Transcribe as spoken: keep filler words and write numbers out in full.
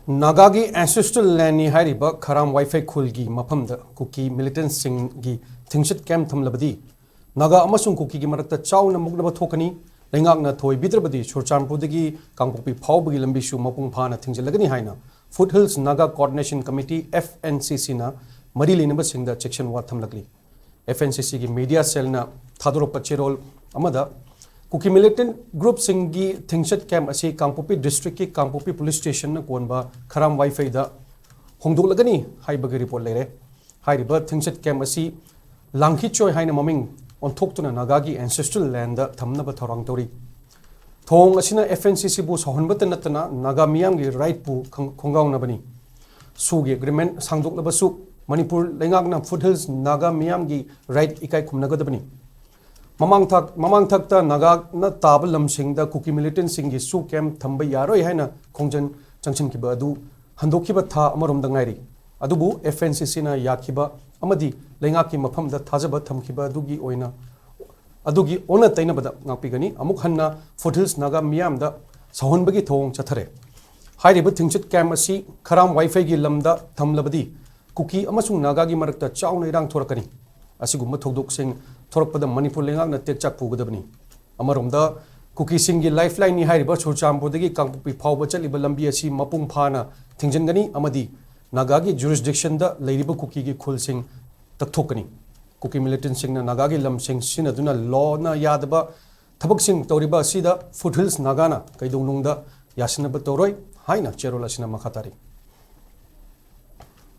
ꯅꯥꯒꯥꯒꯤ ancestral landꯅꯤ ꯍꯥꯏꯔꯤꯕ ꯈꯔꯥꯝ ꯋꯥꯏꯐꯩ ꯈꯨꯜꯒꯤ ꯃꯐꯝꯗ ꯀꯨꯀꯤ militantꯁꯤꯡꯒꯤ ꯊꯤꯡꯆꯠ camp ꯊꯝꯂꯕꯗꯤ Naga ꯑꯃꯁꯨꯡ ꯀꯨꯀꯤꯒꯤ ꯃꯔꯛꯇ ꯆꯥꯎꯅ ꯃꯨꯛꯅꯕ ꯊꯣꯛꯀꯅꯤ꯫ ꯂꯩꯉꯥꯛꯅ ꯊꯣꯏꯕꯤꯗ꯭ꯔꯕꯗꯤ ꯆꯨꯔꯆꯥꯟꯄꯨꯔꯗꯒꯤ ꯀꯥꯡꯄꯣꯛꯄꯤ ꯐꯥꯎꯕꯒꯤ ꯂꯝꯕꯤꯁꯨ ꯃꯄꯨꯡ ꯐꯥꯅ ꯊꯤꯡꯖꯤꯜꯂꯒꯅꯤ ꯍꯥꯏꯅ Foothills Naga Coordination Committee, F N C C, ꯅ ꯃꯔꯤ ꯂꯩꯅꯕꯁꯤꯡꯗ ꯆꯦꯛꯁꯤꯟꯋꯥ ꯊꯝꯂꯛꯂꯤ꯫ F N C Cꯒꯤ media cellꯅ ꯊꯥꯗꯣꯔꯛꯄ ꯆꯦꯔꯣꯜ ꯑꯃꯗ ꯀꯨꯀꯤ militant groupꯁꯤꯡꯒꯤ ꯊꯤꯡꯆꯠ camp ꯑꯁꯤ ꯀꯥꯡꯄꯣꯛꯄꯤ districtꯀꯤ ꯀꯥꯡꯄꯣꯛꯄꯤ police stationꯅ ꯀꯣꯟꯕ ꯈꯔꯥꯝ ꯋꯥꯏꯐꯩꯗ ꯍꯣꯡꯗꯣꯛꯂꯒꯅꯤ ꯍꯥꯏꯕꯒꯤ report ꯂꯩꯔꯦ꯫ ꯍꯥꯏꯔꯤꯕ ꯊꯤꯡꯆꯠ camp ꯑꯁꯤ ꯂꯥꯡꯈꯤꯆꯣꯏ ꯍꯥꯏꯅ ꯃꯃꯤꯡ ꯑꯣꯟꯊꯣꯛꯇꯨꯅ ꯅꯥꯒꯥꯒꯤ ancestral landꯗ ꯊꯝꯅꯕ ꯊꯧꯔꯥꯡ ꯇꯧꯔꯤ꯫ ꯊꯧꯑꯣꯡ ꯑꯁꯤꯅ F N C Cꯕꯨ ꯁꯥꯎꯍꯟꯕꯇ ꯅꯠꯇꯅ ꯅꯥꯒꯥ ꯃꯤꯌꯥꯝꯒꯤ rightꯄꯨ ꯈꯪ-, ꯈꯣꯡꯒꯥꯎꯅꯕꯅꯤ꯫ ꯁꯨꯒꯤ agreement ꯁꯥꯡꯗꯣꯛꯂꯕꯁꯨ ꯃꯅꯤꯄꯨꯔ ꯂꯩꯉꯥꯛꯅ Foothills Naga ꯃꯤꯌꯥꯝꯒꯤ right ꯏꯀꯥꯏ ꯈꯨꯝꯅꯒꯗꯕꯅꯤ꯫ ꯃꯃꯥꯡ ꯊꯥꯛ-, ꯃꯃꯥꯡ ꯊꯛꯇ ꯅꯥꯒꯥꯅ ꯇꯥꯕ ꯂꯝꯁꯤꯡꯗ ꯀꯨꯀꯤ militantꯁꯤꯡꯒꯤ ꯁꯨ camp ꯊꯝꯕ ꯌꯥꯔꯣꯏ ꯍꯥꯏꯅ ꯈꯣꯡꯖꯪ ꯆꯪꯁꯤꯟꯈꯤꯕ ꯑꯗꯨ ꯍꯟꯗꯣꯛꯈꯤꯕ ꯊꯥ ꯑꯃꯔꯣꯝꯗ ꯉꯥꯏꯔꯤ꯫ ꯑꯗꯨꯕꯨ F N C Cꯅ ꯌꯥꯈꯤꯕ ꯑꯃꯗꯤ ꯂꯩꯉꯥꯛꯀꯤ ꯃꯐꯝꯗ ꯊꯥꯖꯕ ꯊꯝꯈꯤꯕ ꯑꯗꯨꯒꯤ ꯑꯣꯏꯅ, ꯑꯗꯨꯒꯤ ꯑꯣꯟꯅ ꯇꯩꯅꯕꯗ ꯉꯥꯛꯄꯤꯒꯅꯤ꯫ ꯑꯃꯨꯛ ꯍꯟꯅ Foothills Naga ꯃꯤꯌꯥꯝꯗ ꯁꯥꯎꯍꯟꯕꯒꯤ ꯊꯧꯑꯣꯡ ꯆꯠꯊꯔꯦ꯫ ꯍꯥꯏꯔꯤꯕ ꯊꯤꯡꯆꯠ camp ꯑꯁꯤ ꯈꯔꯥꯝ ꯋꯥꯏꯐꯩꯒꯤ ꯂꯝꯗ ꯊꯝꯂꯕꯗꯤ ꯀꯨꯀꯤ ꯑꯃꯁꯨꯡ ꯅꯥꯒꯥꯒꯤ ꯃꯔꯛꯇ ꯆꯥꯎꯅ ꯏꯔꯥꯡ ꯊꯣꯔꯛꯀꯅꯤ꯫ ꯑꯁꯤꯒꯨꯝꯕ ꯊꯧꯗꯣꯛꯁꯤꯡ ꯊꯣꯔꯛꯄꯗ ꯃꯅꯤꯄꯨꯔ ꯂꯩꯉꯥꯛꯅ ꯇꯦꯛꯆꯥꯛ ꯄꯨꯒꯗꯕꯅꯤ꯫ ꯑꯃꯔꯣꯝꯗ ꯀꯨꯀꯤꯁꯤꯡꯒꯤ lifelineꯅꯤ ꯍꯥꯏꯔꯤꯕ ꯆꯨꯔꯆꯥꯟꯄꯨꯔꯗꯒꯤ ꯀꯥꯡꯄꯣꯛꯄꯤ ꯐꯥꯎꯕ ꯆꯠꯂꯤꯕ ꯂꯝꯕꯤ ꯑꯁꯤ ꯃꯄꯨꯡ ꯐꯥꯅ ꯊꯤꯡꯖꯤꯟꯒꯅꯤ ꯑꯃꯗꯤ ꯅꯥꯒꯥꯒꯤ jurisdictionꯗ ꯂꯩꯔꯤꯕ ꯀꯨꯀꯤꯒꯤ ꯈꯨꯜꯁꯤꯡ ꯇꯛꯊꯣꯛꯀꯅꯤ꯫ ꯀꯨꯀꯤ militantꯁꯤꯡꯅ ꯅꯥꯒꯥꯒꯤ ꯂꯝꯁꯤꯡ ꯁꯤꯖꯤꯟꯅꯗꯨꯅ lawꯅ ꯌꯥꯗꯕ ꯊꯕꯛꯁꯤꯡ ꯇꯧꯔꯤꯕ ꯑꯁꯤꯗ Foothills Nagaꯅ ꯀꯩꯗꯧꯅꯨꯡꯗ ꯌꯥꯁꯤꯟꯅꯕ ꯇꯧꯔꯣꯏ ꯍꯥꯏꯅ ꯆꯦꯔꯣꯜ ꯑꯁꯤꯅ ꯃꯈꯥ ꯇꯥꯔꯤ꯫